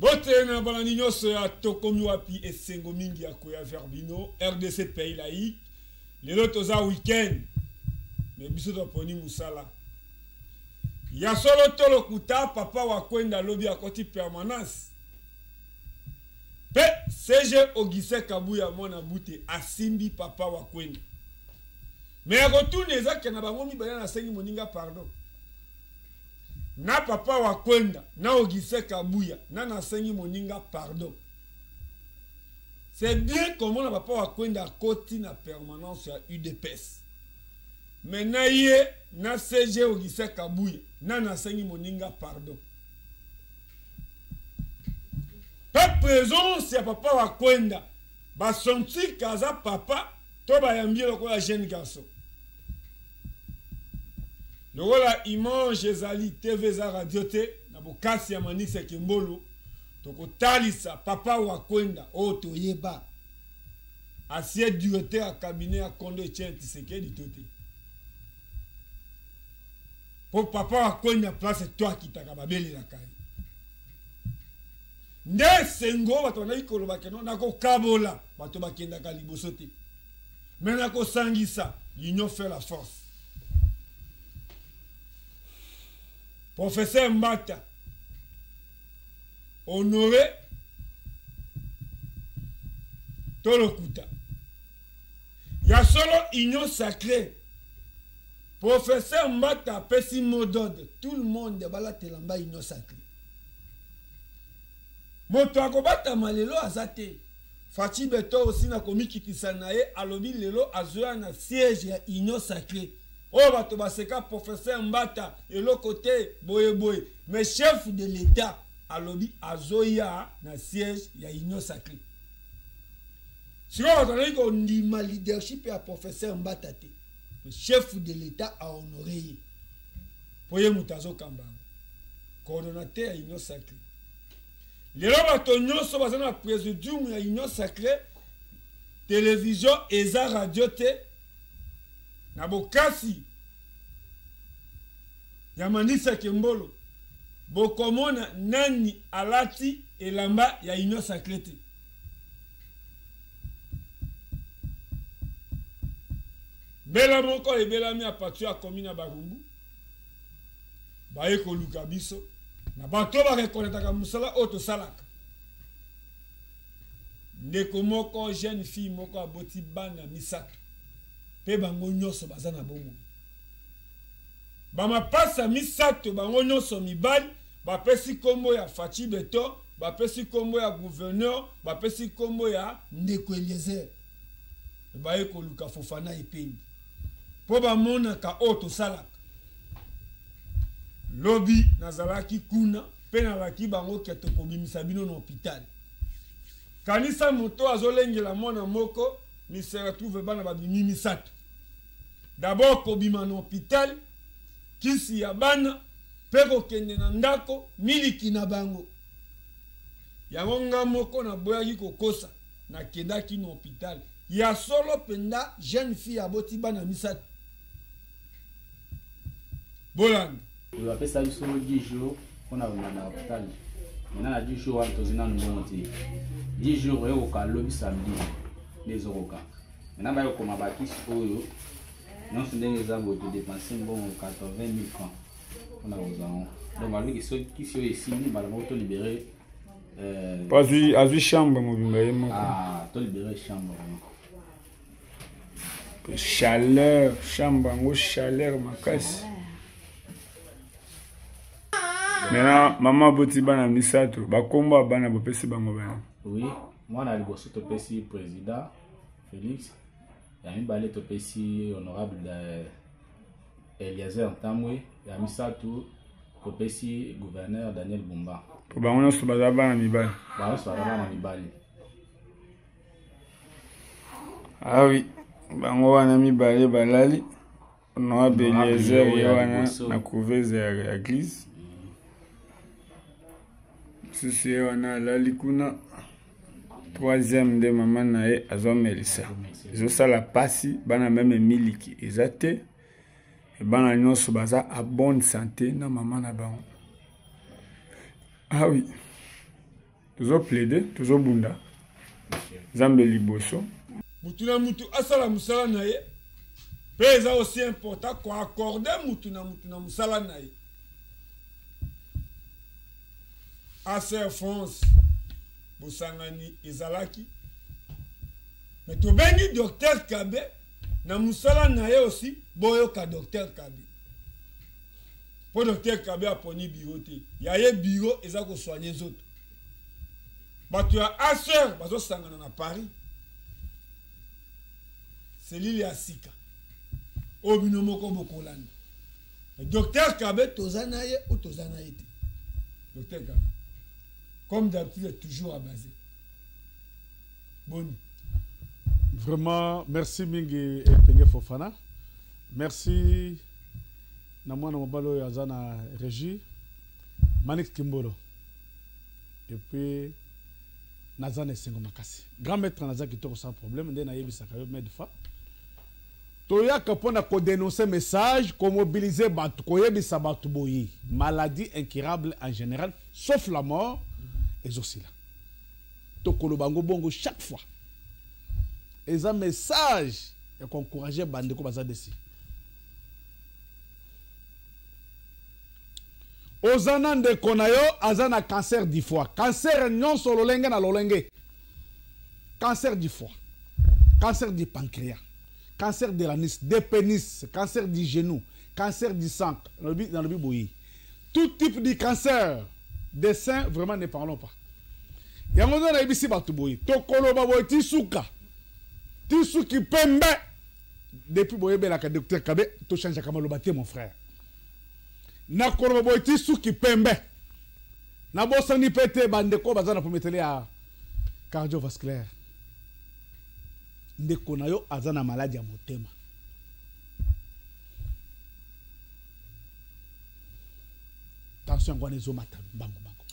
Mbote na balandi nyonso ya Tokomi Wapi, esengo mingi ya koya vers bino. RDC pays laïque. Lelo toza week-end, mais biso toponi mosala. Ya solo to lokuta, papa wa Kwenda lobi akoti permanence. Pe CG Augustin Kabuya mwana bute asimbi papa wa Kwenda. Mais ya kotuna eza ke na bango mibale nasengi moninga pardon. Na papa wa Kwenda na Augustin Kabuya na nasengi moninga pardon. C'est bien komona papa wa Kwenda akoti na permanence ya UDPS. Mais na ye na CG Augustin Kabuya na nasengi moninga pardon. Pe présence ya papa wa Kwenda ba sentir kaza papa to bayambi ye lokola jeune garçon. Lokola image ezali TV eza radio te na bokasi ya Manix ya Kembolo tokotalisa papa wa Kwenda oyo toyeba ancien directeur ya cabinet ya Kondo Etienne Tshisekedi to te. Po papa wa Kwenda place to akitaka babelelaka ye. Nde esengo bato bandaki koloba ke non nakokabola bato bakendaka liboso te. Mais nakosangisa, l'union fait la force. Professeur Mbata, honoré to lokuta. Ya solo union sacrée. Professeur Mbata apesi mot d'ordre, tout le monde balatela mba union sacrée. Moto akobatama lelo aza te. Fatshi Beton aussi na komikitisa na ye alobi lelo azoya na siège ya Union Sacrée. Oyo bato baseka professeur Mbata eloko te boye boye, mais chef de l'État alobi azoya na siège ya Union Sacrée. Sikoyo bato bazali kondima leadership ya professeur Mbata te, mais chef de l'État a honoré ye po ye moto azokamba yango, coordonnateur ya Union Sacrée. Lelo bato nyonso baza na presidium ya Union Sacrée, television eza radio te, na bokasi ya Manisa Kembolo bokomona nani alati elamba ya Union Sacrée te. Mbela moko ebelami ya patio akomi na Barumbu, baye koluka biso na bato barekonetaka mosala oyo tosalaka. Ndeko moko jeune fille moko aboti bana misato mpe bango nyonso baza na bomoi. Bamapasa misato bango nyonso mibali bapesi kombo ya Fatshi Beton, bapesi kombo ya gouverneur, bapesi kombo ya ndeko Eliezer. Baye koluka Fofana Ependi mpo bamonaka oyo tosalaka. Lobi nazalaki kuna mpe nalaki bango ke tokobimisa bino na hôpital. Kanisa moto azolengela mwana moko, mi se retrouve bana babimi misato. D'abord kobima na hôpital, kisi ya bana mpe kokende na ndako miliki na bango. Yango nga moko naboyaki kokosa, nakendaki na hôpital. Ya solo mpenza jeune fille aboti bana misato. Bolanda. Oyo bapesa biso 10 jours mpona kobima na hôpital. Maintenant na 10 jours wana tozwi nanu mbongo te. 10 jours oyokoka lobi samedi nde ezokoka. Maintenant baye kokoma bakisi oyo nyonso ndenge eza boye todepense mbongo 80 000 francs mpona kozwa yango. Donc balobi soki kisi oyo esili mbala moko tolibere Po azwi chambre mobimba ye moko. Ah, tolibere chambre moko. Chaleur, chambre yango chaleur makasi. Maintenant, mama aboti bana misato, bakombo ya bana bopesi bango bana. Oui, mwana ya liboso topesi président Félix, ya mibale topesi honorable Eliezer Ntambwe, ya misato topesi gouverneur Daniel Bumba. Po bango nyonso baza bana mibali. Bango nyonso baza bana mibali. Ah oui, bango wana mibale balali. Honorable Eliezer ye wana na couveuse ya église. Mosusu ye wana alali kuna. Troisième nde mama na ye azomelisa. Ezosala pasi bana meme miliki eza te. Bana nyonso baza à bonne santé na mama na bango. Ah oui. Tozo plaider, tozo bunda. Nzambe liboso. Mutu na mutu asala musala na ye. Pe eza aussi important ko accorder mutu na mutu na musala na ye. ACR France bosangani ezalaki mais tobengi docteur Kabe na musala na ye aussi boyoka docteur Kabe. Po docteur Kabe aponi bureau te. Ya ye bureau eza ko soigner nzoto. Bato ya ACR bazosangana na Paris. Selile ya sika. Oyo bino moko bokolanda. Docteur Kabe toza na ye ou toza na ye te. Docteur Kabe. Comme d'habitude toujours à base. Boni. Vraiment merci mingi Epenge Fofana. Merci na mwana mobali oyo aza na régie Manix Kimbolo. Et puis naza na esengo makasi. Grand maître naza kitoko sans problème nde nayebisaka yo medfa. Toyaka pona ko denoncer message, ko mobiliser batu, koyebisa batu boye maladie incurable en general sauf la mort ezosila. Tokoloba yango bongo chaque fois. Eza message ya ko encourager bandeko baza desi. Oza na ndeko na yo aza na cancer du foie. Cancer nyonso lolenge na lolenge. Cancer du foie, cancer du pancréas, cancer de l'anus, de pénis, cancer du genou, cancer du sang. Nalobi boye. Tout type de cancer des seins, vraiment ne parlons pas. Yango nde nayebisi bato boye. Tokoloba boye ti suka. Ti suki pembe. Depuis boyebelaka docteur Kabe, to changeaka maloba te mon frère. Nakoloba boye ti suki pembe. Nabosani pe te bandeko baza na prometele ya cardiovasculaire. Ndeko na yo aza na maladi ya motema. Tension yango wana ezomata mbangu mbangu.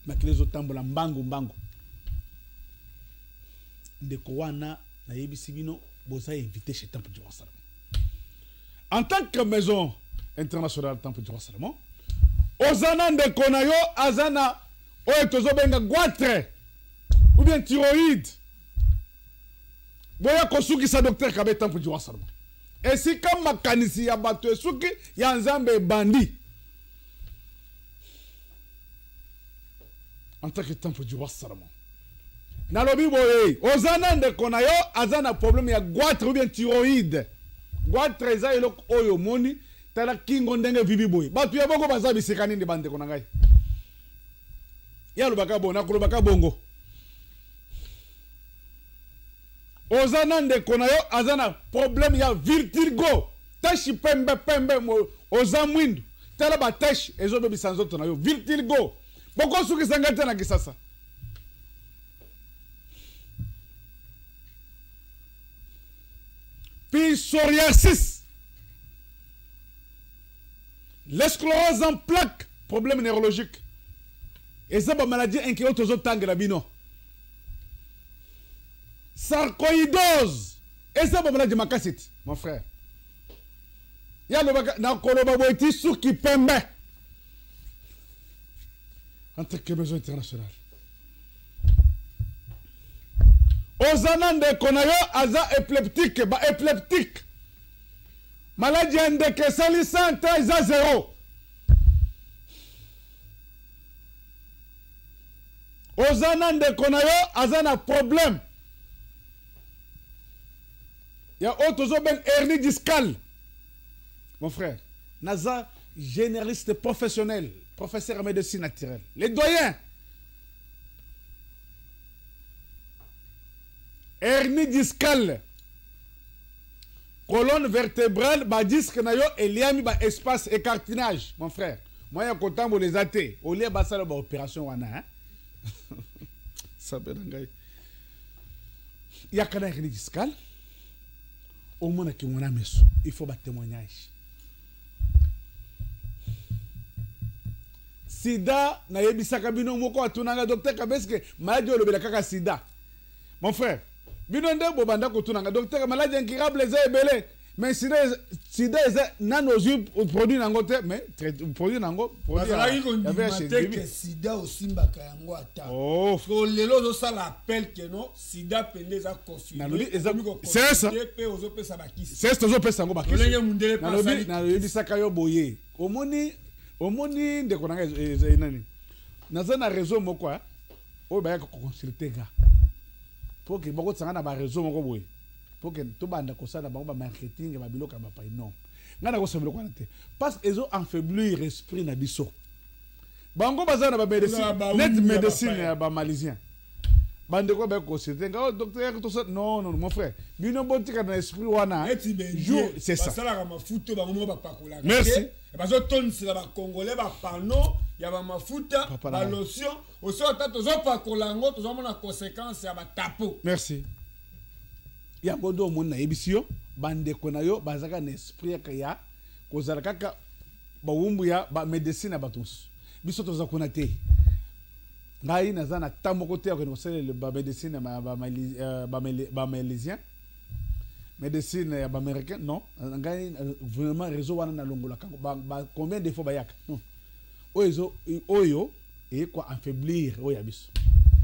Makila ezotambola mbangu mbangu. Ndeko wana nayebisi bino boza invité chez Temple du Roi Salomon. En tant que maison internationale Temple du Roi Salomon, ozana ndeko na yo azana oyo tozobenga goitre ou bien thyroïde. Boya kosukisa docteur Kabe Temple du Roi Salomon. Esika makanisi ya bato esuki ya Nzambe ebandi. En tant que Temple du Roi Salomon. Nalobi boye, ozana ndeko na yo aza na problème ya goitre ou bien thyroïde. Goitre eza eloko oyo omoni tala kingo ndenge vibi boye. Bato ya bongo baza bisika nini bandeko na ngai? Ya lobaka bongo, nakolobaka bongo. Oza na ndeko na yo aza na problème ya vertigo. Tache pembe pembe oza mwindu. Tala ba tache ezobebisa nzoto na yo. Vertigo. Bokosukisa ngai te na Kisasa. Psoriasis. La sclérose en plaques, problème neurologique. Et ça, ba maladie inquiétante tozotangela bino. Sarcoïdose. Et ça, ba maladie makasi, mon frère. Ya lobaka na koloba boye suki pembe. Entre que maison internationale. Ozana ndeko na yo aza épileptique, ba épileptique. Maladie ya ndeke esali 100 ans eza zéro. Ozana ndeko na yo aza na problème ya oyo tozobenga hernie discale. Mon frère, naza généraliste professionnel, professeur en médecine naturelle. Les doyens. Hernie discale. Colonne vertébrale, ba disque na yo eliami ba espace et cartilage, mon frère. Moi ya kotambo les athées, au lieu ba sala ba opération wana, hein. Ça ben ngai. Ya kana hernie discale. Au moins ki mona meso, il faut ba témoignage. Sida nayebisaka bino moko atunanga docteur Kabeske maladie olobela kaka sida. Mon frère, bino nde bobanda kotunanga docteur maladie incurable eza ebele. Mais sida sida eza nanu ozwi produit na yango te, mais produit na yango, produit Bazalaki kondima te ke sida osimbaka yango ata. Oh. So lelo ozosala appel ke non, sida pende eza confirmé. Nalobi c'est ça. Mpe ozopesa bakisi. C'est tozopesa yango bakisi. Lolenge mundele mpe Nalobi asali. Nayebisaka yo boye, omoni ndeko na ngai ezali nani, naza na réseau moko, ah, oyo bayaka koconsulte nga po ke bakotisanga na baréseau moko boye po ke tobanda kosala na bango bamarketing ya babiloko ya bapai. Non, ngai nakosala biloko wana te parce que ezo affaiblir esprit na biso. Bango baza na bamédecine Na ba net wundu ya médecine bapaya. Ya bamalaisien, bandeko bayaka koconsulte nga: "Oh, docteur, tosa." Non, non, mon frère, bino botika na esprit wana. Neti Jour, c'est ça. Basalaka mafuta oyo bango moko bapakolaka Merci. te. Bazotonisela bacongolais bapano ya bamafuta, Papa na ngai. balotion oso, ata tozopakola yango, tozomona conséquence ya batapo. Merci. Yango nde omoni, nayebisi yo, bandeko na yo bazalaka na esprit yaka ya kozala kaka bawumbu ya bamédecine ya bato mosusu. Biso toza kuna te. Ngai naza na ta moko te ya kokende kosalela bamédecine ya bamalaisien, médecine ya baaméricain, non. Ngai vraiment, réseau wana nalongolaka yango. Combien de fois bayaka? Non, oyo ezo oyo eyekwa affaiblir oyo ya biso.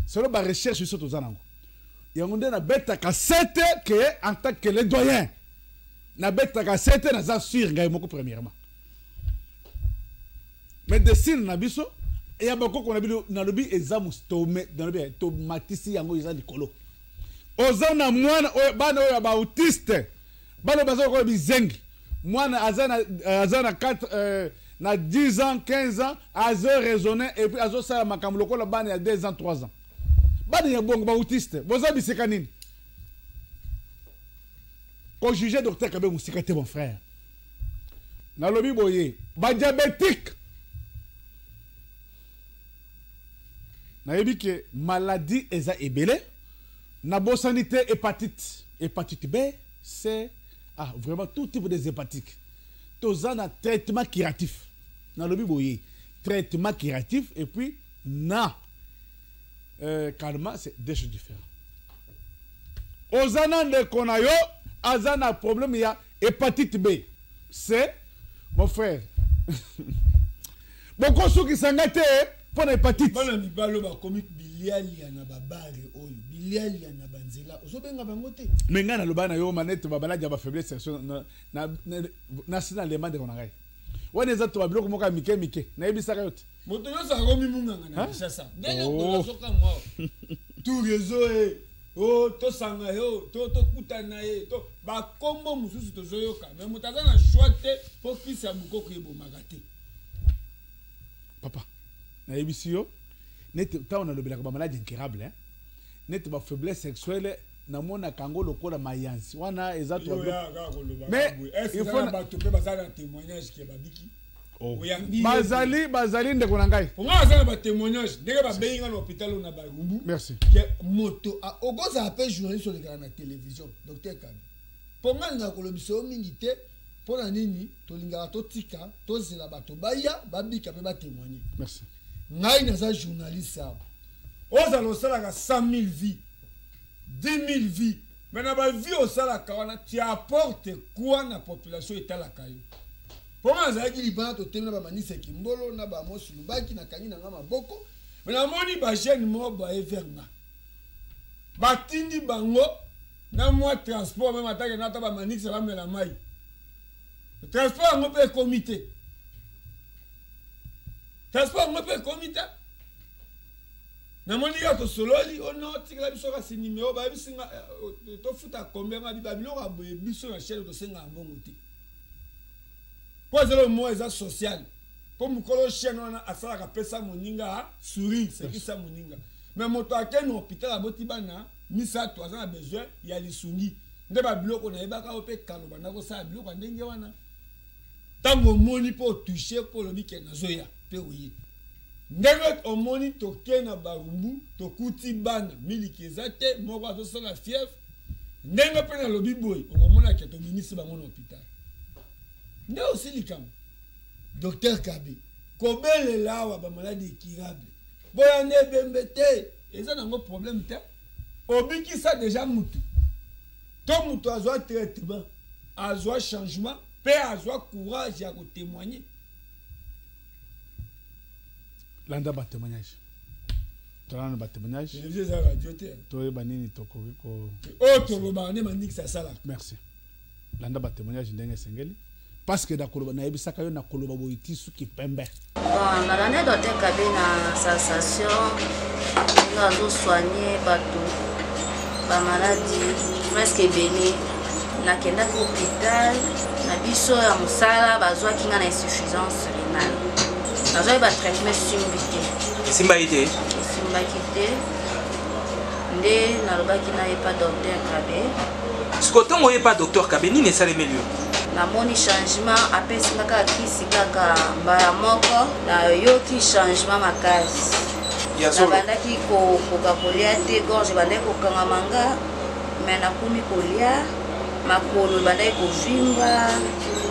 Selo barecherche biso toza nango, yango nde nabetaka sete ke en tant que le doyen, nabetaka sete, naza sûr ngai moko. Premièrement, médecine na biso ya bakoko na bino, nalobi eza nalobi tomatisi yango, eza likolo. Oza na mwana oyo, bana oyo ya baautiste, bana oyo baza lokola bizengi, mwana aza na 4, na 10 ans, 15 ans, azo raisonner et puis azosala makambo lokola bana ya 2 ans, 3 ans. Bana ya bongo, baautiste, boza bisika nini kojuge docteur Kabe mosika te? Mon frère, nalobi boye, badiabétique, nayebi ke maladie eza ebele, nabosani te hépatite, hépatite B, C, ah, vraiment tout type des hépatiques, toza na traitement curatif. Nalobi boye, traitement curatif et puis na calmant, c'est deux choses différentes. Oza na ndeko na yo aza na problème ya hépatite B, C, mon frère, bokosukisa nga te mpo na hépatite. Bana mibali oyo bakomi bilialia na babare, oyo bilialia na banzela, ozobenga bango te? Me ngai naloba na yo manete, bamaladi ya bafaiblesse sexuelle nasi na lema, ndeko na ngai, wana eza to babiloko moko ya mike mike, nayebisaka yo te. Moto nyonso akomi munganga na Hein? Kinshasa ndenge Oh. okozokamwa tout réseau e o tosanga yo to tokutana ye to bakombo mosusu tozoyoka, me moto aza na choix te mpo kisi ya bokoko ebomaka te. Papa, nayebisi yo neti ntango nalobelaka bamaladi incurable, hein? Neti bafaiblesse sexuelle, namonaka yango lokola mayanzi wana eza to Yo babiloko. ya kaka koloba. Mais, boye. Est-ce il eza faut na bato mpe baza na témoignage ke babiki? Oyambi ye? Bazali, ndeko na ngai. Onga aza na batémoignage ndenge babengi nga na hôpital oyo na Barumbu Merci. ke moto okozala mpe journaliste, olekaka na télévision, docteur Kabi, mpo nga alingaka kolobisa yo mingi te. Mpo na nini tolingaka totika, tozela bato baya babika mpe batémoigne? Merci. Ngai naza journaliste awa, ozala osalaka 100 000 vie, 10 000 vie, mais na bavie osalaka wana, tu apporte quoi na population etalaka yo? Mpo nga nazalaki libanda, totemi na bamanisa Kimbolo na bamosi lubaki, nakangi na nga maboko, me namoni bajeune moko baye vers nga, batindi bango na mwa transport, meme atake na ata bamanix bamela mai, transport yango mpe ekomi te, transport yango mpe ekomi te. Namoni kaka tosololi ono, tikela biso kasi nimero, bayebisi nga tofuta combien. Nga bi babiloko ya boye, biso na chaîne tosengaka mbongo te, mpo ezala moko eza social, mpo mokolo chaîne wana asalaka pesa moninga sourire, sekisa moninga. Mais moto akei na hôpital, aboti bana misato, aza na besoin ya lisungi, nde babiloko nayebaka oyo mpe kalo banda kosala biloko ya ndenge wana. Ntango omoni mpo otouche, mpo olobi ke nazoya mpe oye, ndenge omoni toke na Barumbu, tokuti bana, miliki eza te, moko azosala fièvre, ndenge mpe nalobi boye, okomona ke tobimisi bango na hôpital. Nde osi likambo, docteur Kabe, kobelela awa bamaladi incurable, boya nde ebembe te, eza nango problème te. Obikisa deja mutu to mutu azwa traitement. Azwa changement mpe azwa courage ya kotémoigner. Landa batémoignage, tolanda batémoignage. Télévision eza radio te. Toyeba nini tokoki ko Oyo tolobaka nde mandikisi asalaka. Merci. Landa batémoignage ndenge esengeli, parce que nakoloba, nayebisaka yo, nakoloba boye ti suki pembe. Bon, nalandi docteur Kabe na sensation ndenge azosoigne bato bamaladi presque ebele. Nakendaki hôpital na biso ya mosala, bazwaki nga na insuffisance rénale, nazwaki batraitement, esimbi te. Esimbaki te? Esimbaki te, nde nalobaki nayepa docteur Kabe. Siko ntongo oyepa docteur Kabe, nini esalemeli yo? Namoni changement. Apesi nga kaka kisi, kaka mbala moko nayoki changement makasi. Ya solo? Nabandaki kokoka kolia te, gorge ebandaki kokangama nga, me nakomi kolia. Makolo ebandaki kovimba,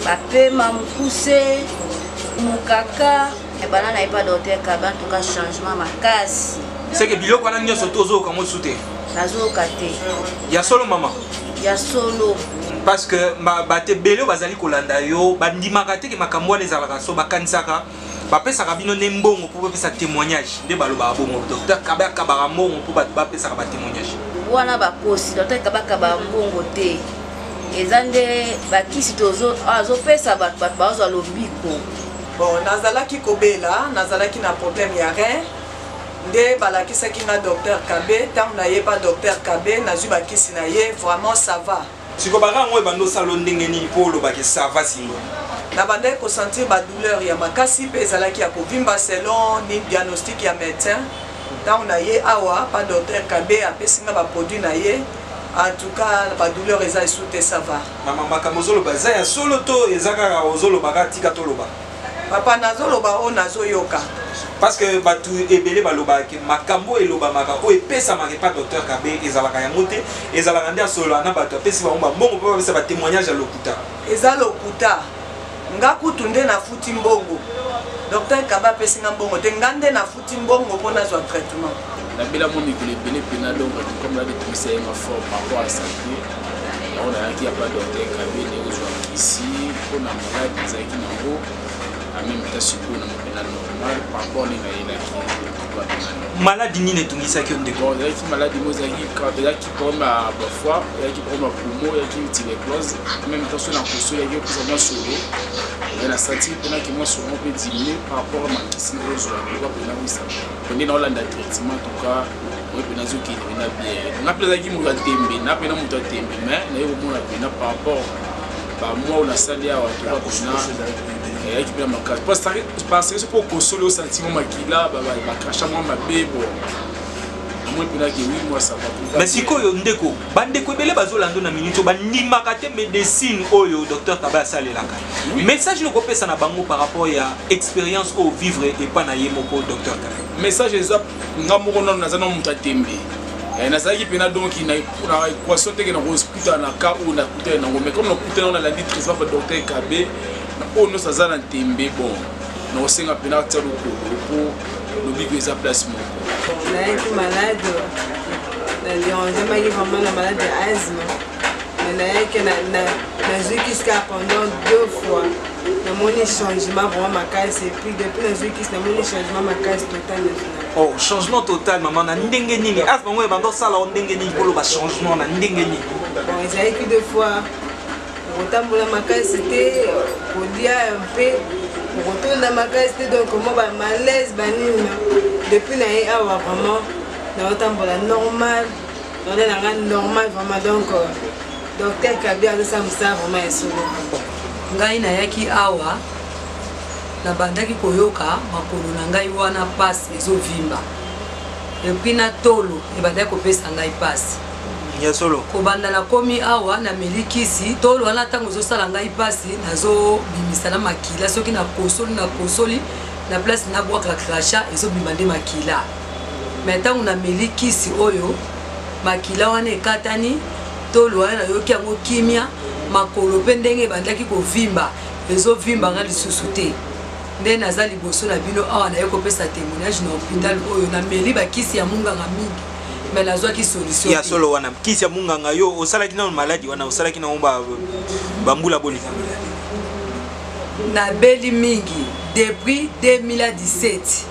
bapema mokuse, mokaka ebanda. Nayepa docteur Kabe, en tout cas changement makasi. Seke biloko wana nyonso to ozoyoka ngo su te? Nazoyoka te. Ya solo, mama? Ya solo. Parce que bato ebele oyo bazali kolanda yo bandimaka te ke makambo wana ezalaka so. Bakanisaka bapesaka bino nde mbongo mpo bapesa témoignage, nde balobaka bongo, docteur Kabe akabaka mbongo mpo bato bapesaka batémoignage. Wana bakosi. Docteur Kabe akaba mbongo te. Eza nde bakisi azopesa bato, bato bazwa lobiko. Bon, nazalaki kobela, nazalaki na problème ya rein, nde balakisaki nga docteur Kabe. Ntango nayeba docteur Kabe, nazwi bakisi na ye, vraiment ça va. Siko baka yango ebanda osala yo ndenge nini mpo olobaki ça va singo? Nabandaki kosentir badouleur ya makasi mpe ezalaki ya kovimba, selon ni diagnostic ya médecin. Ntango na ye awa pa docteur Kabe, apesi nga baproduit na ye, en tout cas badouleur eza esu te, ça va. Mama, makambo ozoloba eza ya solo to eza kaka ozoloba kaka tika toloba? Papa, nazoloba oyo nazoyoka. Parce que bato ebele balobaka makambo oyo elobamaka, oyo epesamaka epa docteur Kabe, ezalaka yango te. Ezalaka nde asololaka na bato, apesi bango bambongo mpo bapesa batémoignage ya lokuta. Eza lokuta. Nga kutu nde nafuti mbongo. Docteur Kabe apesi nga mbongo te, nga nde nafuti mbongo mpo nazwa traitement. Nabela mwa mikolo ebele mpena, donc comme naki tungisa ye nga fort par rapport à santé yango, nayaki ya pa docteur Kabe nde kozwa kisi mpona maladi ezalaki nango. En même temps sikoyo nango mpena normal par rapport nde nayelaki. Maladi nini etungisaki yo, ndeko? Bon, ezalaki maladi mo ezalaki problème ya bafoie, ezalaki problème ya poumon, ezalaki tuberculose. En même temps so na koso ezalaki opesa mwa solo, mais nasentir mpenaki mwa solo moko mpe diminue par rapport a makisi ozwa toka mpena wisaka nde naolanda traitement. En tout cas oyo mpena azokende mpena bien. Nga mpe nazalaki moto ya tembe, na mpena moto ya tembe, mais naye komona mpena par rapport bamwa oyo nasali awa, toka mpena eyaki mpena makasi, parce que soki okosoli osanti mwa makila, bacrachats mwa mabe. Bon, namoni mpena ke oui, moi ça va. Mais sikoyo ndeko, bandeko ebele bazolanda na minute oyo bandimaka te médecine oyo docteur Kabe asalelaka. Message nini okopesa na bango par rapport ya expérience oyo vivre epa na ye moko docteur Kabe? Message eza, nga moko nano naza na moto ya tembe. Nazalaki mpena donc na équation teke nakokutana na cas oyo nakutani nango, mais comme nakutani nango, nalandi traitement pa docteur Kabe, na oyo nyonso aza na tembe, bon, nakosenga mpena atia lokolo mpo lobiko eza place moko. Nayaki malade, naderangemaki vraiment na malade ya asthme, mais nayaki, nazwi kisi kaka pendant deux fois, namoni changement vraiment makasi. Et puis depuis nazwi kisi, namoni changement makasi total na Oh, changement total, mama, na ndenge nini? Asthme yango ebanda osala o ndenge nini koloba changement na ndenge nini? Bon, ezalaki deux fois kotambola makasi te, kolia mpe kotonda makasi te, donc mwa bamalaise banini. Depuis na ye awa, vraiment naotambola normal, naolia na nga normal vraiment. Donc docteur Kabe azosala mosala vraiment ya solo. Ngai nayaki awa, nabandaki koyoka makolo na ngai wana pasi, ezovimba, et puis na tolo ebandaki kopesa ngai pasi. Ya solo? Kobanda nakomi awa, nameli kisi, tolo wana ntango ezosala ngai mpasi, nazobimisa na makila. Soki nakosoli, nakosoli na place nabwaka crachat, ezobima nde makila. Mais ntango nameli kisi oyo, makila wana ekatani, tolo wana nayoki yango kimia, makolo mpe ndenge ebandaki kovimba, ezovimba nga lisusu te. Nde naza liboso na bino awa, naye kopesa témoignage na hôpital oyo. Nameli bakisi ya munganga mingi. Mais nazwaki solution ya solo wana kisi ya munganga. Yo osalaki nano maladi wana, osalaki nango bambula boni? Nabeli mingi depuis 2017.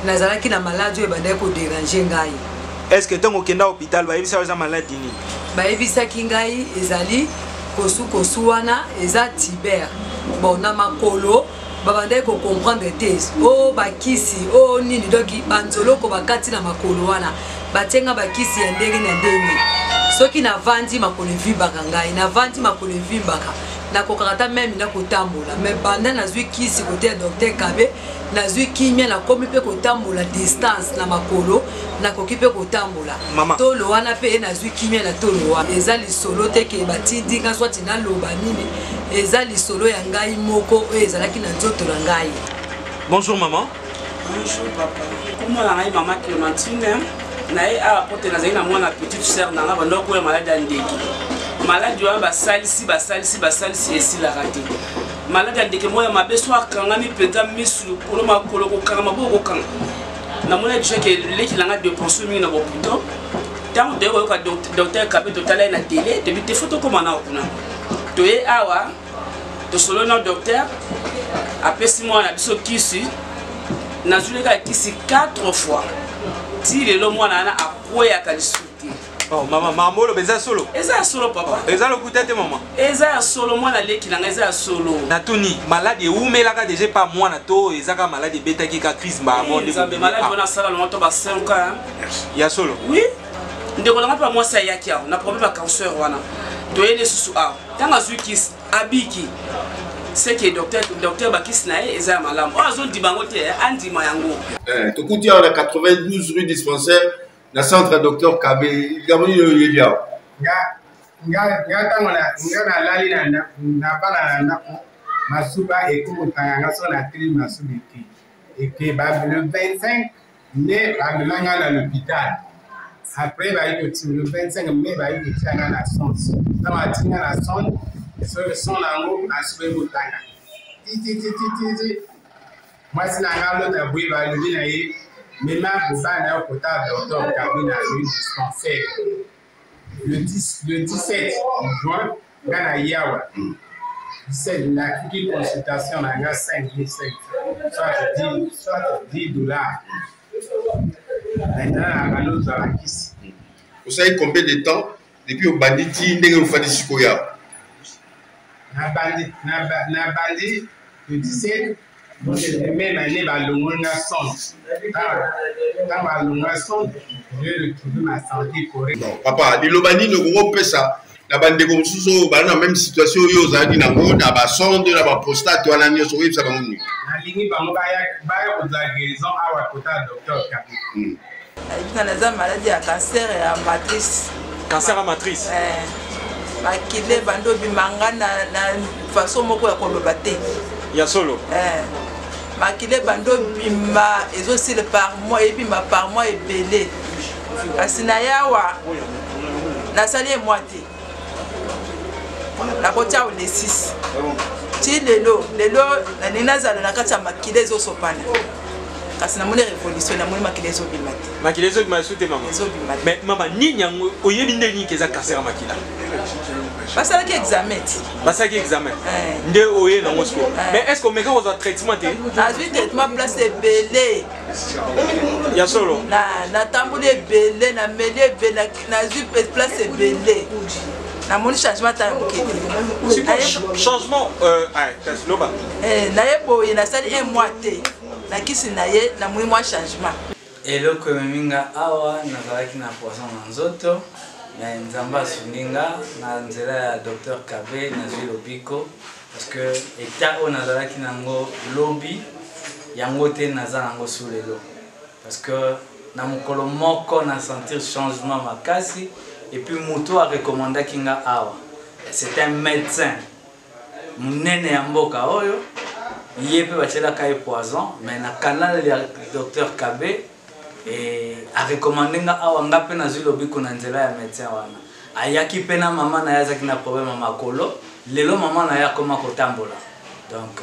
Nazalaki na maladi oyo ebandaki kodéranger ngai. Est ce que ntango okenda hôpital, bayebisa yo eza maladi nini? Bayebisaki ngai ezali kosukosu wana, eza tuber. Bon, na makolo babandaki kocomprendre te, o bakisi o nini. Donc banzoloko bakati na makolo wana, batie nga bakisi ya ndenge na ndenge. Soki navandi, makolo evimbaka ngai, navandi, makolo evimbaka, nakokaka ata même na kotambola. Mais banda nazwi kisi kote ya docteur Kabe, nazwi kimia, nakomi mpe kotambola distance na makolo, nakoki mpe kotambola. Mama. Tolo wana mpe nazwi kimia na tolo wana. Eza lisolo te ke batindi nga swati naloba nini, eza lisolo ya ngai moko oyo ezalaki na nzoto na ngai. Bonjour maman. Bonjour papa. Kombo na ngai mama Clémentine. Naye awa po te nazali na mwana petite sœur na nga banda koya maladi ya ndeke. Maladi wana basalisi, basalisi, basalisi, esilaka te. Maladi ya ndeke moko ya mabe, so akangami mpenza misu, lokolo, makolo kokanga, maboko kokanga. Namoni déjà ke leki na nga dépense mingi na bopito. Ntango toye koyoka docteur Kabe, totala ye na télé, toyebi te fo tokóma nao kuna. Toye awa, tosololi na docteur, apesi mwana na biso kisi. Nazwi kaka kisi 4 fois, ti lelo mwana wana akweyaka lisusu te. Oh mama, makambo oloba eza solo? Eza ya solo papa. Eza lokuta te mama? Eza ya solo, mwana leki na ngai, eza ya solo. Natuni, maladi ewumelaka deja epa mwana to eza kaka maladi ebetaki ka crise mbala moko nde? Nzambe, maladi wana asala longo to ba 5 ans. Ya solo? Oui, ndeko na ngai mpe mwasi ayaki awa na problème ya cancer wana. Toye lisusu awa, ntango azwi kisi abiki. C'est que docteur bakisi na ye eza ya malamu. Oyo azondima yango te, andima yango. Tokuti awa na 92 rue Dispensaire, na centre ya docteur Kabe. Likambo nini oyo oyebi awa? Nga ntango nga nalali na bana na ndako, masuba ekomotanga nga. So nateli, masuba eke. Le 25 mai bamema nga na l'hôpital. Après bayi kotia, le 25 mai bayi kotia nga na sonde. Ntango atie nga na sonde, sonde yango masuba ekotanga tititititi. Mwasi na nga alota boye, balobi na ye: "Mema mobali na yo kotala docteur Kabe na rue Dispensaire." Le 10, le 17 juin nga na ye awa, 17, nafuki consultation na nga 5, soit 10, soit 10 dollars. Maintenant na balozwa bakisi. Osali combien de temps depuis obandi ti ndenge ofandi sikoyo awa? Nabandi le 17 même année. Balongoli nga sonde. Ntango balonga sonde, je retrouve ma santé correcte. Bon papa, liloba nini okoki kopesa na bandeko mosusu oyo baza na même situation oyo ozalaki nango, na basonde, na baprostate wana nyonso? Oyebisa bango nini? Nalingi bango baya kozwa guérison awa kota docteur Kabe. Nga naza maladi ya cancer ya matrice. Cancer ya matrice. Makila ebandi obima nga na façon moko ya koloba te. Ya solo? Makila ebandi obima, ezosila par mois, ebima par mois ebele. Kasi na yawa nasali ye mwa te, nakotia le 6 ti lelo. Lelo nalingi nazala na kati ya makila ezosopana, kasi namoni révolution, namoni makila ezobima te. Makila ezobima lisusu te mama? Ezobima te. Mais mama, nini yango oyebi nde nini eza cancer ya makila? Basalaki examen ti. Basalaki examen nde oye nango sikoyo. Mais est ce que omeka kozwa traitement te? Nazwi traitement place ebele. Ya solo? Natamboli ebele, nameli ebele, nazwi place ebele, namoni changement ata ya moke te. Changement, kasi loba. Naye boye, nasali un mois te na kisi na ye, namoni mwa changement. Eloko ememi nga awa, nazalaki na poison na nzoto, me Nzambe asungi nga na nzela ya docteur Kabe, nazwi lobiko, parce que état oyo nazalaki nango lobi yango te naza nango su lelo, parce que na mokolo moko na sentir changement makasi. Et puis moto arecommandaki nga awa, c'est un médecin monene ya mboka oyo, ye mpe batielaka ye poison, mais na canal ya docteur Kabe arecommande nga awa. Nga mpe nazwi lobiko na nzela ya médecin wana. Ayaki mpe na mama na ye, azalaki na problème ya makolo, lelo mama na ye akoma kotambola. Donc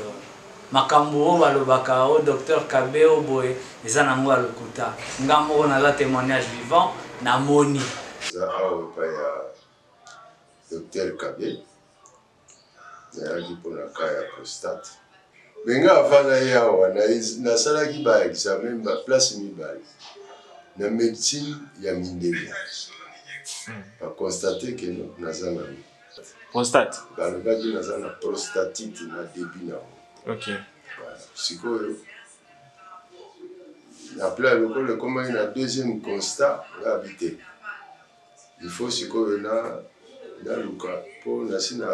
Makambo oyo balobaka o docteur Kabe o boye eza nango ya lokuta. Nga moko naza témoignage vivant namoni. Eza awa epai ya docteur Kabe nayaki mpona ka ya prostate me nga avant naye awa nasalaki ba examen ba place mibale na médecine ya mindele baconstate ke naza na prostate balobaki naza na prostatite na début na yango okay. Sikoyo na pla lokola ekomaki na deuxième constat nga abi te il faut sikoyo na naluka mpo nasi na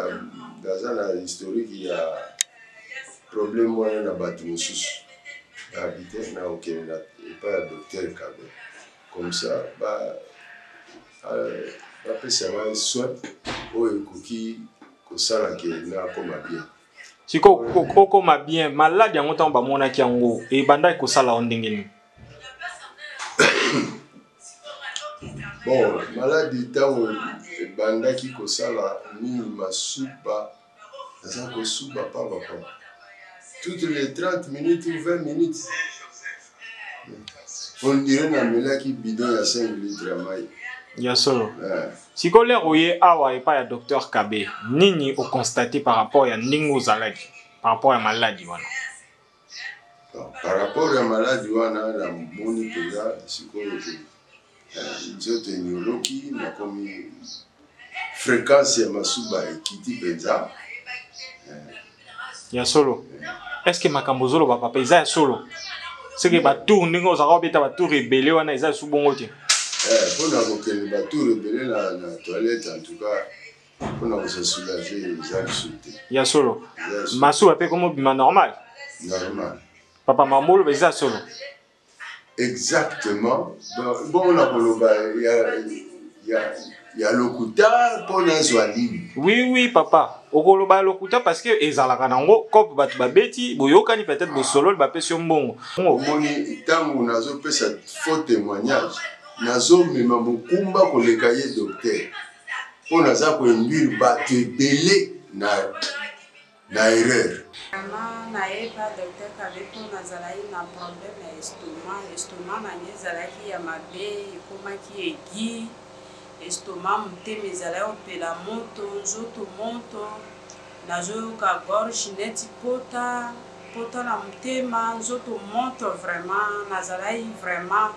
naza na historique ya problème wana na bato mosusu nabi te nakokende na epai ya docteur Kabe comme ça ba bapesa ngai soin oyo ekoki kosala ke nakoma bien. Sikoyo okoma bien, maladi yango ntango bamonaki yango ebandaki kosala yo ndenge nini? Bon, maladi ntango ebandaki kosala mingi masuba, naza kosuba pamba pamba toutes les 30 minutes ou 20 minutes on dirait namelaki bidon ya 5 litre ya mai. Ya solo. Sikoyo lere oye awa epai ya docteur Kabe, nini oconstate par rapport ya ndenge ozalaki, par rapport ya maladi wana? Par rapport ya maladi wana namoni mpenza sikoyo ke nzoto enyoloki, nakomi fréquence ya masuba ekiti mpenza. Ya solo. Est ce que makambo ozoloba papa eza ya solo? Seke batour ndenge ozalaka obeta batour ebele wana eza lisusu bongo te? Mpo na kokende batour ebele na toilette, en tout cas mpo na kose soulager eza lisusu te. Ya solo. Masuba mpe komo bima normal? Normal. Papa mambolo eza solo. Exactement. Bongo na koloba ya lokuta mpo nazwa nini? Oui, oui, papa. Okoloba ya lokuta parce que ezalaka nango cope bato babeti, boyokani peut-être bosololi bapesi yo mbongo. Omoni ntango nazopesa faux témoignage, nazomema mokumba koleka ye docteur mpo naza koinduire bato ebele na erreur. Vraiment nayeba docteur Kabe mpo nazalaki na problème ya estomac. Estomac na ngai ezalaki ya mabe, ekomaki aigu. Estomac, motema ezalaki kopela moto, nzoto moto, nazoyoka gorge neti pota, pota na motema, nzoto moto vraiment, nazalaki vraiment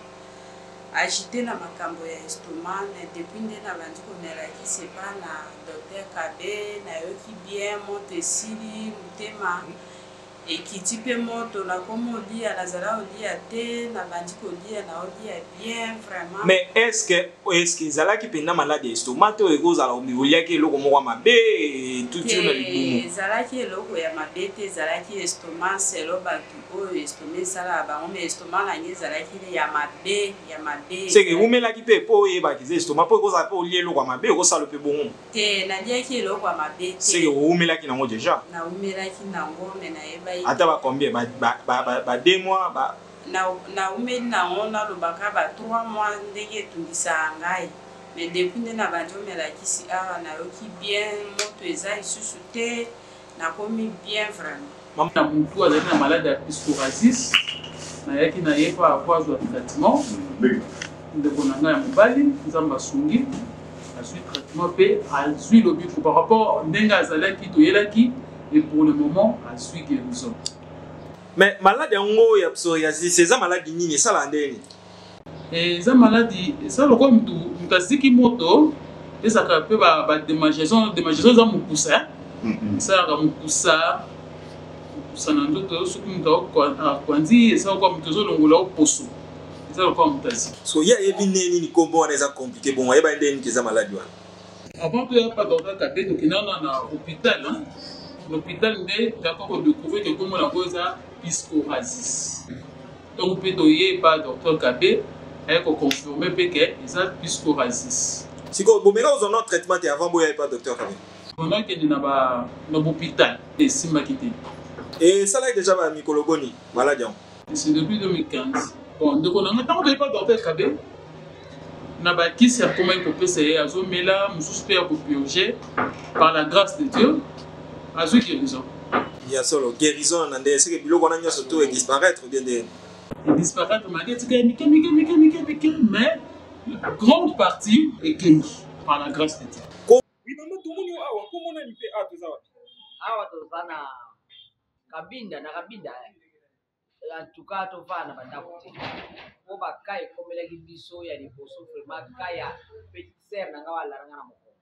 agite na makambo ya estomac. Mais depuis nde nabandi komela kisi epa na docteur Kabe, nayoki bien, moto esili, motema ekiti mpe moto, nakomi olia, nazala olia te, nabandi kolia, naolia bien vraiment. Mais est-ce que est-ce que ezalaki mpenza malade ya estomac to ekozala oliaki eloko moko ya mabe etuti yo na libumu? Ezalaki eloko ya mabe te, ezalaki estomac selo bato oyo estomac esalaka bango, mais estomac na ngai ezalaki ya mabe, ya mabe. Seke ewumelaki mpe mpo oyebaki eza estomac, mpo ekozala mpe olie eloko ya mabe ekosala mpe bongo. Te, naliaki eloko ya mabe te. Seke owumelaki nango deja? Nawumelaki nango, mais nayebaki. Ata ba combien? Ba 2 mois ba Nawumeli nango nalobaka ba 3 mois ndenge etungisaka ngai, mais depuis nde nabandi omela kisi awa nayoki bien, moto eza lisusu te, nakomi bien vraiment. Na mutu azalaki na malade ya psoriasis, nayaki na ye mpo azwa traitement. Ndeko na ngai ya mobali, Nzambe asungi, azwi traitement mpe azwi lobiko par rapport ndenge azalaki toyelaki, et pour le moment azwi guérison. Mais malade yango ya psoriasis eza maladi nini, esalaka ndenge nini? Eza maladi eza lokola mutu mutu aziki moto, ezalaka mpe ba démangeaison, démangeaison eza mokusa, esalaka mokusa mokusa na nzoto. Soki moto akwandi eza lokola moto ezolongola yo poso, eza lokola moto aziki. So ye ayebi ndenge nini kombo wana eza compliqué, bongo ayeba ndenge nini eza maladi wana? Avant toya pa docteur Kabe, tokenda na hôpital. Na hôpital nde toyaka kodécouvrir ke kombo na yango eza psoriasis. Donc mpe toye pa docteur Kabe, aye koconfirme mpe ke eza psoriasis. Sikoyo bomeka kozwa no traitement te avant boya epa docteur Kabe? Nakende na ba na hôpital, esimbaki te. Esalaki déjà ba mikolo boni maladi yango? C'est depuis 2015. Bon, ndeko na ngai, ntango toye pa docteur Kabe, na bakisi akomaki kopesa ye azomela, mosusu mpe ya kopurge, par la grâce de Dieu azwi guérison. Ya solo, guérison na nde seke biloko wana nyonso to edisparaître bien nde. Edisparaître malgré etikali mike mike mike mike mike, mais grande partie ekei par la grâce de Dieu. Oui, mama, tomoni yo awa, kombo nani mpe awa toza wapi? Awa toza na Kabinda, na Kabinda. En tout cas tovanda na bandako te mpo baka ekomelaki biso ya liboso vraiment ka ya petite sœur na ngai alala nga na mokongo.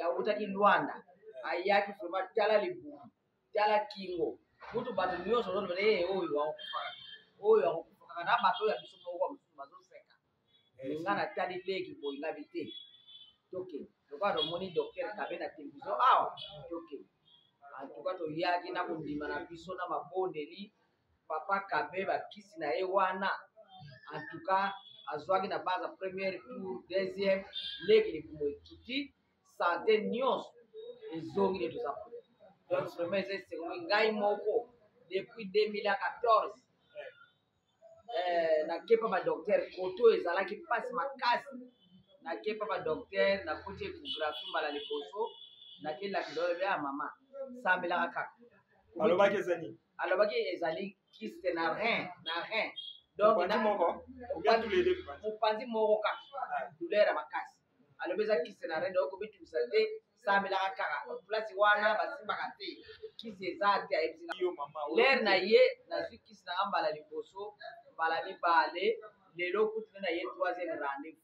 Awutaki Luanda, ayaki vraiment, tala libumu, tala kingo, kutu bato nyonso ozoloba e oyo akokufa kaka, oyo akokufa kaka, na bato oyo ya biso moko mosusu bazoseka. Nga natali leki boye, ngabi te, tokende lokola tomoni docteur Kabe na television awa, tokende. En tout cas toyaki na kondima na biso na mabondeli papa Kabe bakisi na ye wana. En tout cas azwaki na base ya première tour, deuxième, leki libumu ekiti, sante nyonso ezongi nde toza kuna. Donc vraiment eza esengo ngai moko depuis 2014 nakepa ba docteur koto ezalaki mpasi makasi, nakepa ba docteur, nakoti échographie mbala liboso, nakelaki loyo ya mama sambelaka kaka. Alobaki eza nini? Alobaki ezali kyste na rein, na rein. Donc mopanzi moko kaka douleur ya makasi. Alobi eza kyste na rein, donc komitungisa te, sambelaka kaka, place wana basimbaka te, kisi eza te. Ayebisi lere na ye nazwi kisi nanga mbala liboso, mbala mibale, lelo kutu nde na ye troisième rendez-vous.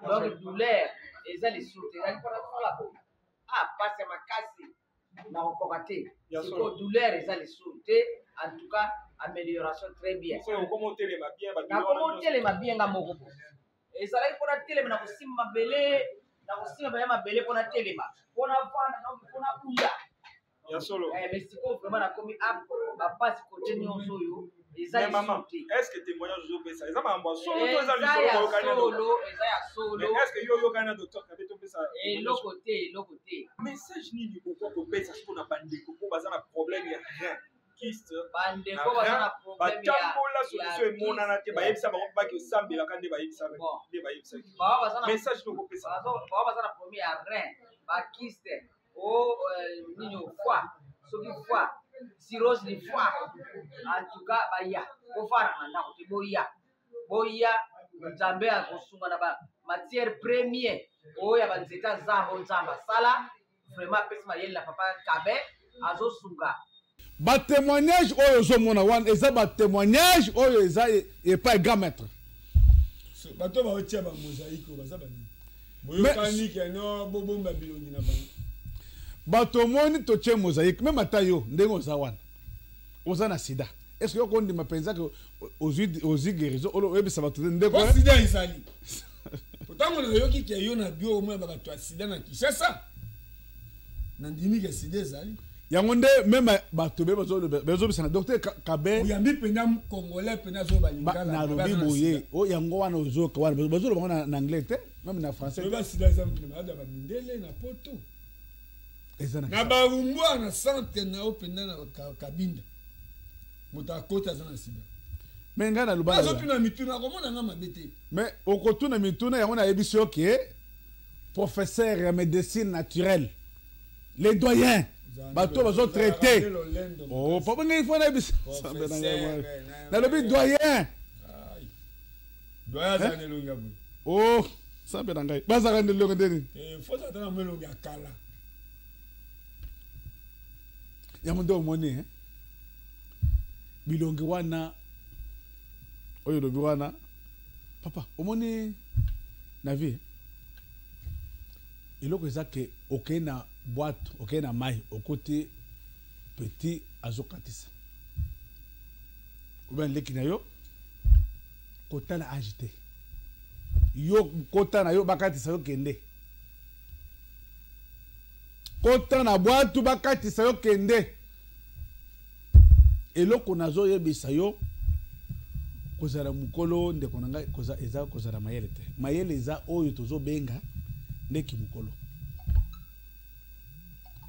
Donc douleur eza lisusu te, ezali mpona sala boye, ah, pasi ya makasi nakokoka te, sikoyo douleur eza lisusu te. En tout cas amélioration très bien, nakoma otelema bien nga moko. Bo ezalaki mpona telema na kosimba mabele, na kosimba ya mabele mpona telema, mpona vanda, mpona bunda. Ya solo. Mais sikoyo vraiment nakomi ap bapasi kote nyonso oyo eza lisusu te. Est ce que témoignage ozopesa eza makambo ya solo to eza lisolo ya solo? Eza ya solo. Est ce que yo oyokani na docteur Kabe topesa? Eloko te, eloko te. Message nini okoki kopesa sikoyo na bandeko mpo baza na problème ya rein, kyste? Bandeko baza na problème ya batambola, solution emonana te, bayebisa bango baki osambelaka nde bayebisa nde bayebisaki. Message tokopesa? Bao baza na problème ya rein, bakyste o nini, o foie, soki foie, cirrhose du foie, en tout cas baya kofara na ndako te, boya, boya, Nzambe akosunga na ba matière premier oyo ya banzete ya zambo. Nzambe asala vraiment, apesi mayele na papa Kabe, azosunga. Batémoignage oyo ozomona wana eza batémoignage oyo eza epai grand maître. Bato baotia bamosaïque oyo baza banini? Boyokani keno bobomba bilongi na bango? Bato omoni totie mosaïque, même ata yo ndenge oza wana oza na sida, est ce que okondima mpenza ke ozwi guérison oyebisa bato te ndeko? Sida ezali. Ntango nayoki ke yo na bio omona bato ya sida na Kinshasa, nandimi ke sida ezali. Yango nde même bato be bazobisa na docteur Kabe. Oyambi mpenza Congolais mpenza azoba lingala. Nalobi boye, yango wana ozoyoka wana bazoloba ngo na anglais te, même na français. Oyeba sida eza malade ya bamindele na poto. Eza na barumbwa na centre na yo mpenza na Kabinda, moto akota aza na sida. Mais ngai naloba Azotuna mituna, akomona nga mabe te. Mais okotuna mituna yango, nayebisi yo ke professeur ya médecine naturelle, les doyens, bato bazotraite, oh papa, ngai fo nayebisa, nalobi doyen. Doyen aza na elongi ya boye. Oh, sambe na ngai, bazalaka na elongi ndeni? Fo ata na mo elongi ya kala. Yango nde omoni bilongi wana oyo olobi wana, papa. Omoni na vie eloko eza ke okei na boîte, okei na mai, okoti petit azokatisa obe leki na yo, kotala age te, yo kota na yo, bakatisa yo, kende kota na bwatu, bakatisa yo, kende. Eloko nazoyebisa yo, kozala mokolo, ndeko na ngai, eza kozala mayele te. Mayele eza oyo tozobenga ndeki mokolo.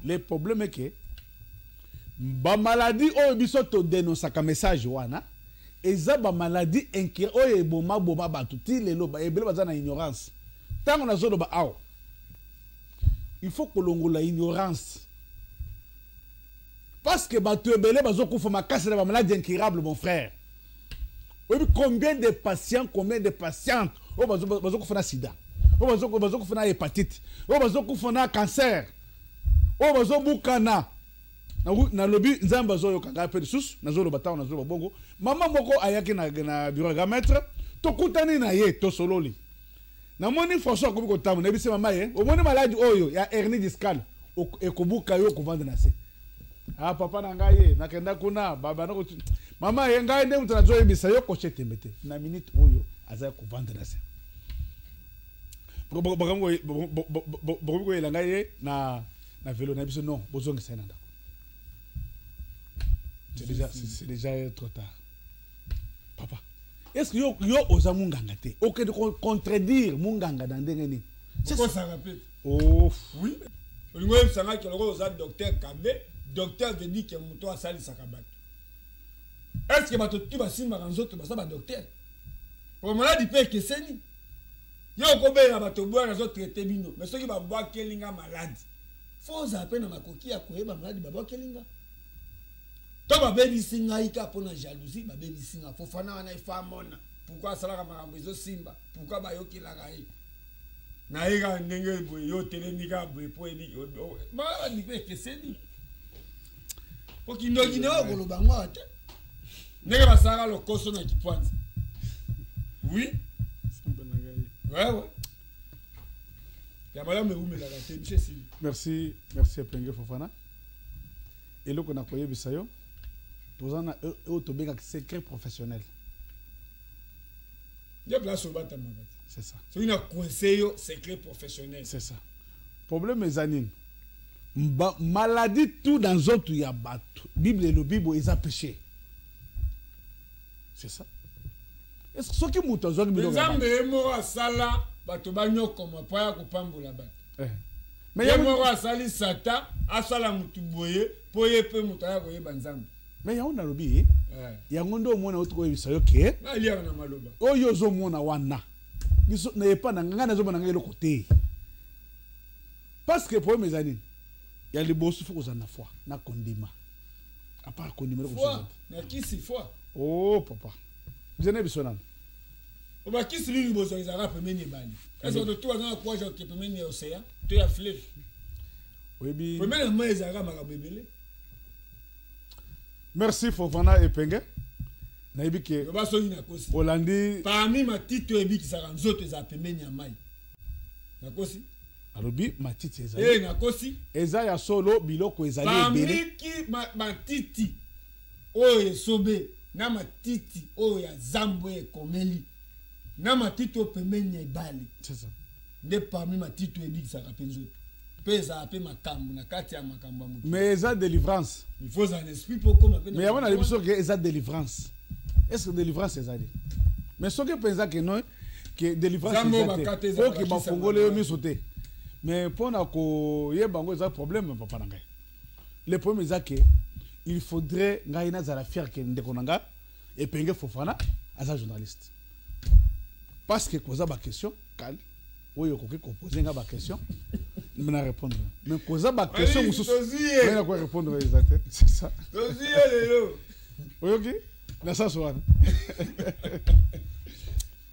Le problème ke bamaladi oyo biso todenosaka message wana eza bamaladi incurable oyo ebomaboma bato ti lelo, ebele baza na ignorance. Ntango nazoloba awa, il faut kolongola ignorance. Parce que bato ebele bazokufa makasi na bamaladi incurable, mon frère. Oyebi combien de patients, combien de patientes oyo bazokufa na sida, oyo bazokufa na hépatite, oyo bazokufa na cancer, oyo bazobukana. Nalobi Nzambe azoyoka ngai mpe lisusu nazoloba. Ntango nazoloba bongo, mama moko ayaki na bureau ya maître, tokutani na ye, tosololi. Namoni François akomi kotambola. Nayebisi mama ye: omoni maladi oyo ya hernie discale, ekobuka yo, okovanda na se. Ah, papa na ngai ye nakenda kuna babanda. Mama ye, ngai nde moto nazoyebisa yo, kotia tembe te. Na minute oyo aza kovanda na se. Bokomi koyela ngai ye na velo na biso. Non, bozongisa ye na ndako, c'est déjà trop tard. Papa, est ce que yo oza munganga te, okende contredire munganga na ndenge nini? Okosaka mpe. Oh. Oui, olingi oyebisanga ke lokola oza docteur Kabe, docteur veut dire ke moto asalisaka bato. Est ce que bato tu basimbaka nzoto baza badocteur? Po maladi mpe ekeseni. Yo okobelela bato boya, nazotraite bino, mais soki babwakeli nga maladi, fo ozala mpe na makoki ya koyeba maladi babwakeli nga to babebisi ngai ka mpo na jalousie. Babebisi nga Fofana wana, efa amona pourquoi asalaka makambo ezosimba, pourquoi bayokelaka ye na ye kaka ndenge boye. Yo otelemi kaka boye mpo oyebi maladi mpe ekeseni, po kindoki na oyo koloba ngo awa te, ndenge basalaka lokoso na kipwanza. Oui, ouais. Ya malamu ewumelaka te, biso esili. Merci, merci Epenge Fofana. Eloko na koyebisa yo, toza na oyo tobengaka secret professionnel. Nde place obatamaka te. C'est ça. Soki na coince yo, secret professionnel. C'est ça. Problème eza nini? Maladie tout dans nzoto ya bato, Bible elobi boye, eza péché. C'est ça. Est ce que soki moto azwaki biloko ya Nzambe ye moko asala bato banyokoma mpo aya kopambola bato. Mais ye yango moko asali Satan asala motu boye mpo ye mpe moto aya koyeba Nzambe. Mais yango nalobi ye, yango nde omona oti koyebisa yo ke Naliaka na maloba. Oyo ozomona wana, biso na epa na ngai, nazomona ngai eloko te, parce que problème eza nini? Ya liboso, fo kozala na foi, na kondima. À part kondima, eloko mosusu Foi eza te. Na kisi, foi. Oh papa, bizana biso nano. Bakisi mingi bozwa ezalaka pembeni ebale. Est-ce bato tu baza na courage ya koke pembeni ya océan to ya fleuve? Oyebi, pembeni ya mai ezalaka makambo ebele. Merci Fofana Epenge. Nayebi ke loba soki nakosi. Olandi. Parmi matiti oyo ebikisaka nzoto ezala pembeni ya mai, nakosi? Alobi matiti ezali. Eh, nakosi? Eza ya solo, biloko ezali ebele. Parmi ki matiti oyo esobe na matiti oyo ya zambo oyo ekomeli na matiti oyo pembeni ya ebale, C'est ça. nde parmi matiti oyo ebikisaka mpe nzoto, mpe ezala mpe makambo na kati ya makambo ya motu. Mais eza délivrance. Il faut ozala na esprit mpo okoma mpe na Mais yango nalobi, wana. soki eza délivrance, est ce que délivrance ezali? Mais soki mpenza ke no, ke délivrance Nzambe oyo eza bakata te, ezala oke bakisa bafongoli yo maladi. miso te. Mais mpo na koyeba yango eza problème, papa na ngai. Le problème eza ke il faudrait ngai nazala fier ke ndeko na ngai Epenge Fofana aza journaliste, parce que koza baquestion kale oyo okoki kopose nga baquestion, na répondre, mais koza baquestion Ali, mosusu tozwi ye. ngai nakoki répondre eza te. C'est ça. Tozwi ye lelo. Oyoki na sens wana.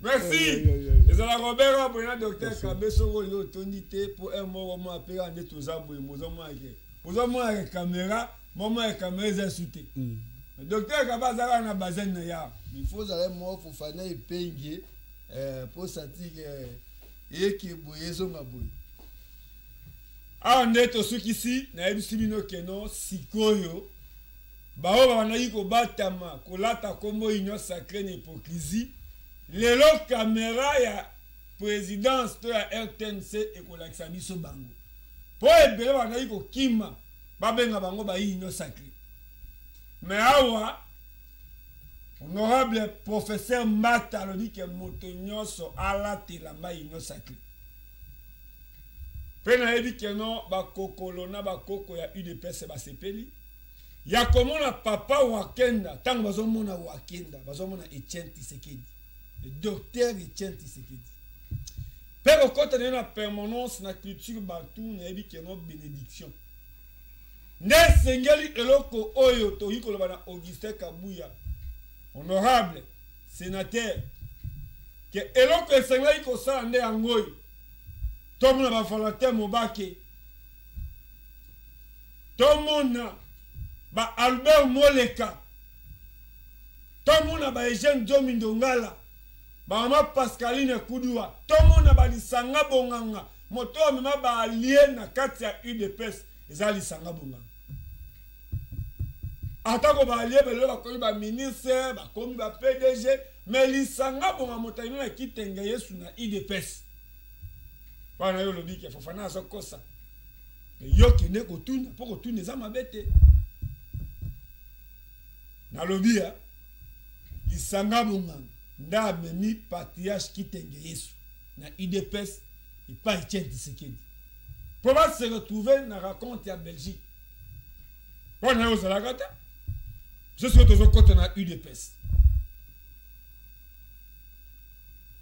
Merci. Aïe, aïe, aïe. Ezala Robert aboye na docteur Kabe. Soki oyo otondi te mpo un moko mo apeka nde toza boye, mozomonake, ozomonake caméra, momonake caméra eza su te. Docteur Kabe aza kaka na bazene na ya. Il faut ozala moko Fofana Epenge mpo satike eyeke boye, ezonga boye. Awa nde tosukisi. Nayebisi bino keno sikoyo baoyo babandaki kobatama kolata nkombo Union sacrée na hypocrisie, lelo caméra ya présidence to ya RTNC ekolakisa biso bango, mpo ebele babandaki kokima babenga bango bayi Union sacrée. Mais awa honorable professeur Mbata alobi ke moto nyonso alata elamba Union sacrée. Mpe nayebi keno bakokolo na bakoko ya UDPS basepeli ya komona papa Wakenda. Ntango bazomona Wakenda, bazomona Etienne Tshisekedi, le docteur Etienne Tshisekedi, mpe kokɔta na ye na permanence na culture bantu. Nayebi keno bénédiction. Nde esengeli eloko oyo tokoki koloba na Augustin Kabuya, honorable senateur, ke eloko esengelaki kosala nde yango oyo. Tomona ba Valentin Mobake, tomona ba Albert Moleka, tomona ba Eugène Diomi Ndongala, ba mama Pascaline Kudua, tomona ba Lisanga Bonganga, moto amema ba alliés na kati ya UDPS eza Lisanga Bonganga. Atako ba alliés belelo bakomi ba ministre, bakomi ba PDG, mais Lisanga Bonganga moto alino na Kitenge Yesu na UDPS. Wana yo olobi ke Fofana azokosa. Mais yo kende kotuna, po kotuna eza mabe te. Nalobi ya Lisanga Bonganga nde amemi patriarche Kitenge Yesu na UDPS epai Etienne Tshisekedi mpo ba se retrouver na raconte ya Belgique. Mpo na yo ozalaka te, biso sikoyo tozokɔta na UDPS.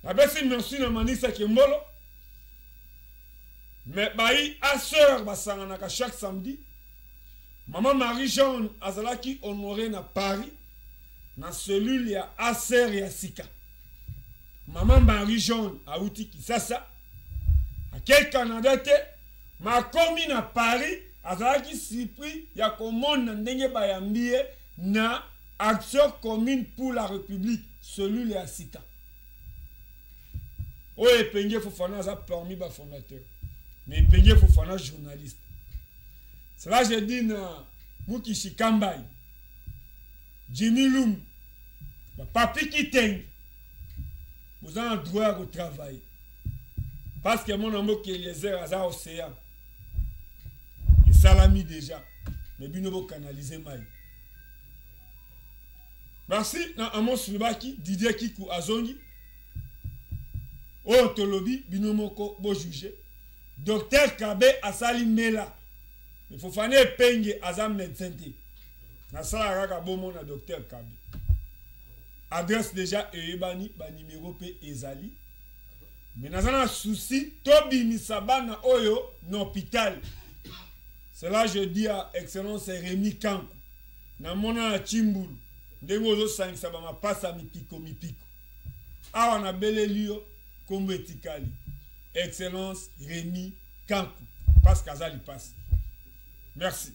Napesi merci na Manisa Kembolo, mais bayi aseur basanganaka chaque samedi. Maman Marie-Jeanne azalaki honorée na Paris na cellule ya ACR ya sika. Maman Marie-Jeanne auti Kisasa, akei Canada te, makomi na Paris, azalaki surpris ya komona ndenge bayambi ye na Action commune pour la République, cellule ya sika. Oyo Epenge Fofana aza parmi ba fondateurs. Mais Epenge Fofana journaliste. Cela je dis na Mukishi Kambayi, Jimmy Lumbu, ba Papi Kitenge, boza na droit ya kotravailler. Parce que mwana mboka Eliezer aza océan. Esalami déjà. Mais bino bo canaliser mai. Merci na Amos Lubaki, Didier Kiku azongi. Oyo tolobi bino moko bo juger. Docteur Kabe asali mela. Mais Fofana Epenge aza médecin te. Nasala kaka bomona Docteur Kabe. Adresse déjà eyebani, ba numéro pe ezali. Mais naza na souci tobimisa bana oyo na hôpital. Cela je dis à Excellence Rémi Kanku. Namona na Tshimbulu ndenge ozosangisa ba mapasa mipiko mipiko. Awa nabeleli yo kombo etikali Excellence Rémi Kanku parce qu'aza lipasi. Merci.